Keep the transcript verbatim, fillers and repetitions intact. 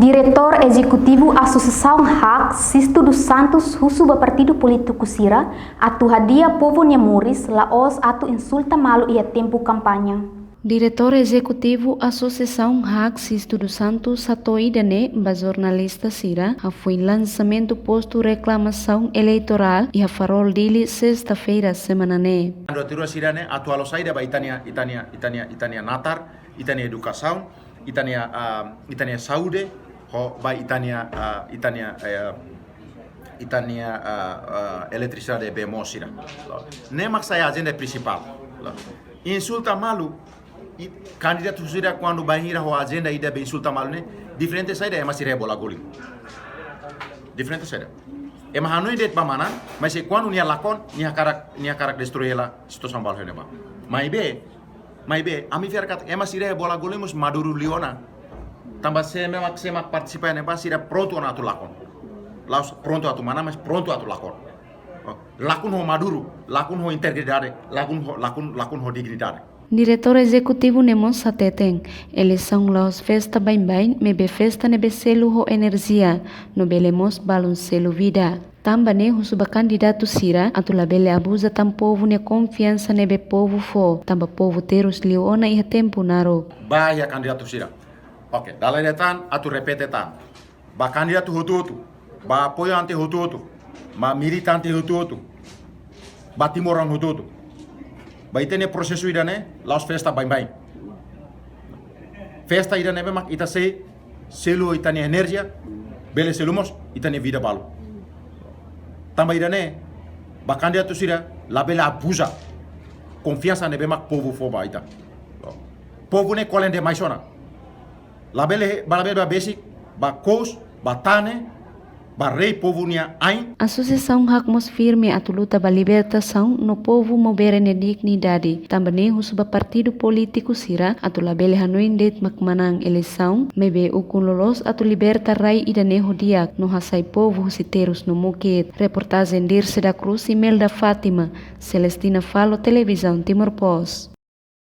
Diretór Ezekutivu Asosiasaun hak, Sisto dos Santos, husu ba partidu polítiku sira atu hadi'a povu nia moris, la'ós atu insulta malu iha tempu kampaña. Diretór Ezekutivu Asosiasaun hak, Sisto dos Santos, hato'o ida-ne'e ba jornalista sira hafoin lansamentu postu reklamasaun eleitorál iha Farol, Dili, sesta-feira semana ne'e. Ando tirua sira-ne'e atu halo saida ba ita-nia, ita-nia, ita-nia, ita-nia natar, ita-nia edukasaun, ita-nia, ah, ita-nia saúde, ho ba ita-nia, ah, ita-nia, eh, ita-nia, ah, ah, eletrisidade bee moos sira. Ne'e mak sai ajenda prinsipál. Insulta malu, i kandidatu sira kuandu bainhira ho ajenda ida be insulta malu ne'e, diferente saida ema sira bola goli. Diferente saida. Ema hanoin de'it ba manán, mas se kuandu nia lakon, nia hakarak, nia hakarak destrui hela situasaun balu ne'ebá. Maibé, maibé, ami fiar katak ema sira bola goli mós maduru liu ona. Tanba sé mak, sé mak partisipa ne'ebá sira prontu ona atu lakon. La'ós prontu atu manán, mas prontu atu lakon. Oh, lakon ho maduru, lakon ho integridade, lakon ho, lakon, lakon ho dignidade. Diretór Ezekutivu ne'e mós hateten, eleisaun la'ós festa baibain, maibé festa ne'ebé selu ho enerjia, no bele mós balun selu vida. Tanba ne'e husu ba kandidatu sira atu labele abuza tan povu nia konfiansa ne'ebé povu fó, tanba povu terus liu ona iha tempu naruk. Ba iha kandidatu sira. Oke, dala ida tan, atu repete tan. Ba kandidatu hotu-hotu, ba apoiante hotu-hotu, ba militante hotu-hotu, ba timoroan hotu-hotu. Ba ita-nia prosesu ida-ne'e, la'ós festa baibain. Festa ida-ne'ebé mak ita sei selu ita-nia enerjia, bele selu mós ita-nia vida balu. Tanba ida-ne'e, ba kandidatu sira, labele abuza konfiansa ne'ebé mak povu fó ba ita. Povu ne'e kolen demais ona. Labele, labele ba besik, ba kous, ba tane, ba rei povu nia ain. Asosiasaun hak mós firme atu luta ba libertasaun no povu Maubere nia dignidade. Tanba ne'e husu ba partidu polítiku sira atu labele hanoin de'it mak manán eleisaun, maibé ukun loloos atu liberta rai ida-ne'e ho di'ak no hasai povu husi terus no mukit. Reportajen Dirce da Cruz, Imelda Fátima, Celestina Falo, Televizaun Timor Post.